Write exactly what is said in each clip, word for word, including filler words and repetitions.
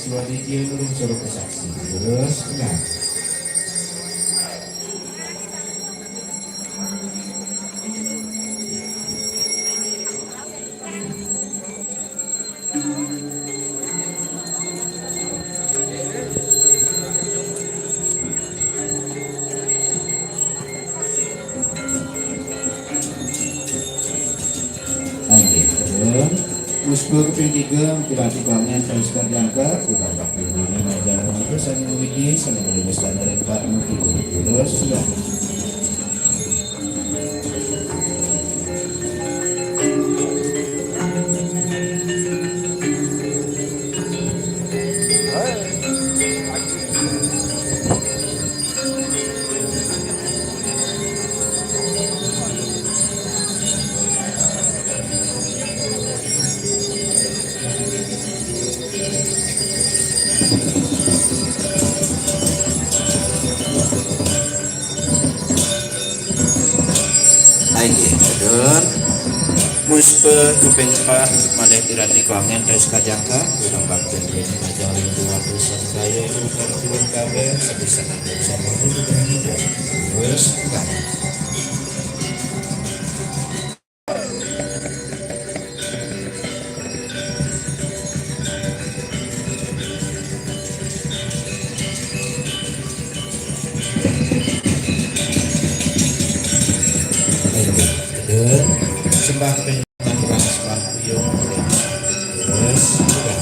Panitia nulung suruh saksi. Terus, nah. Oke, terus. Musbur kaping tiga, kirati kwangen terus kajangka, udah kaping lima, majang, terus, sami mewiti, sami mewiti, sami mewiti, terus, sudah. Inggih, sedun. Musbur kaping pat, malih kirati kwangen terus kajangka, guna bakti dene majang ring dua puluh sadaya, utar turun kabeh, sepisan atur sama, terus, Inggih, sedun. Sembah panjenengan, sembah kuyung. Terus, sudah.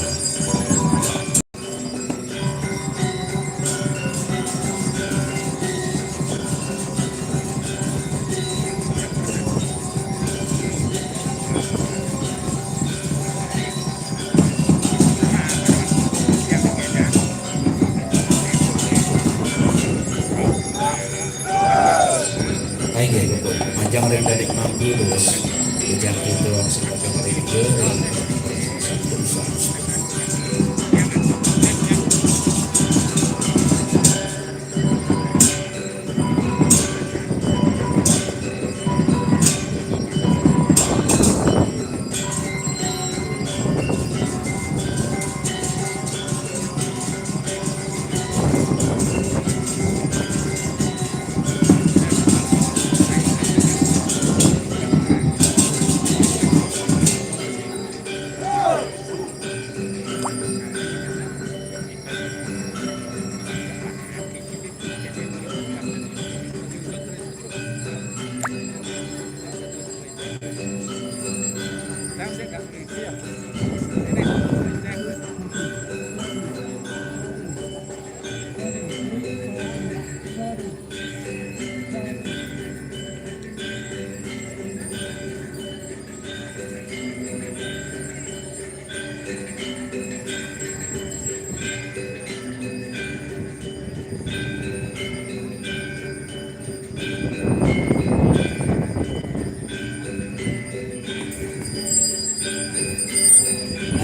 Inggih, pun. Majang ring dadik mangku, terus. Ujar kita, sembah ring tiga, ring satu, satu.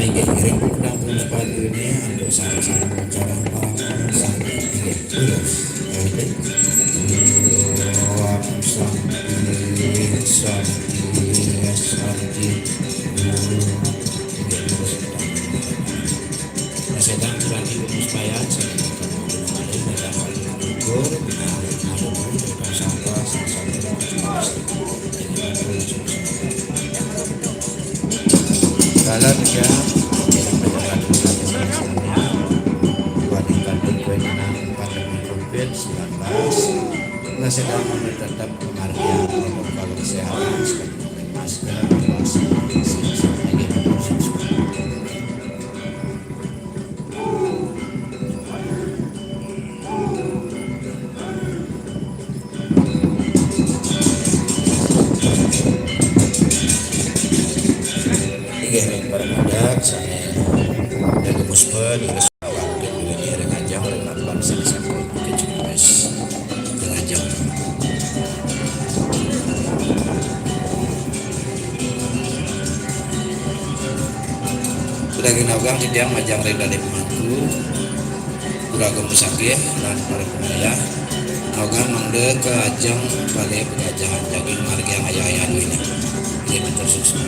Inggih, ngiring pun kadang pun sepatu ini, untuk sareng-sareng cara para sareng. Inggih, terus. Oke. Om Santi, Santi, Santi. Inggih, terus. Nah, sedang berarti rumus payah, saya akan mengukur, mengalir, mengalir, mengalir, sampah, sampah, sampah. Kalau dia, buat yang kandung kue tanah, pandemi covid sembilan belas, nggak sedang tetap penghargaan protokol kesehatan seperti masker, masker, Inggih, ring para pandak sami dados muspa, dados awak, ring ajeng, ring lapan sami sampun kecumès. Ring ajeng. Sudah ginagang titiang majang ring dané pemangku, Pura Gempus Agih lan para pengayah. Naogang mangda ka ajeng balé pegajahan daging margiang ayah-ayah duéné. Inggih, matur suksma.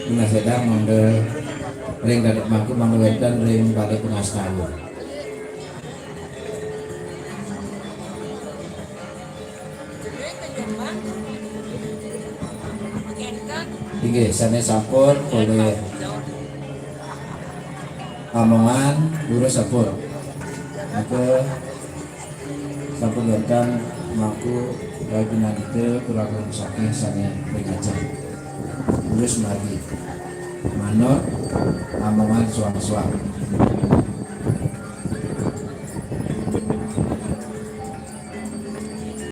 Nah, sedang mangga ring Kadek Mangku, mangga wénten ring Balé Pungastawur. Inggih, sané sampun polih amongan, durus sampun. Maka sampun wénten Mangku rai pinandita kuragan saking sané ring ajeng. Durus margi. Manut amongan suang-suang.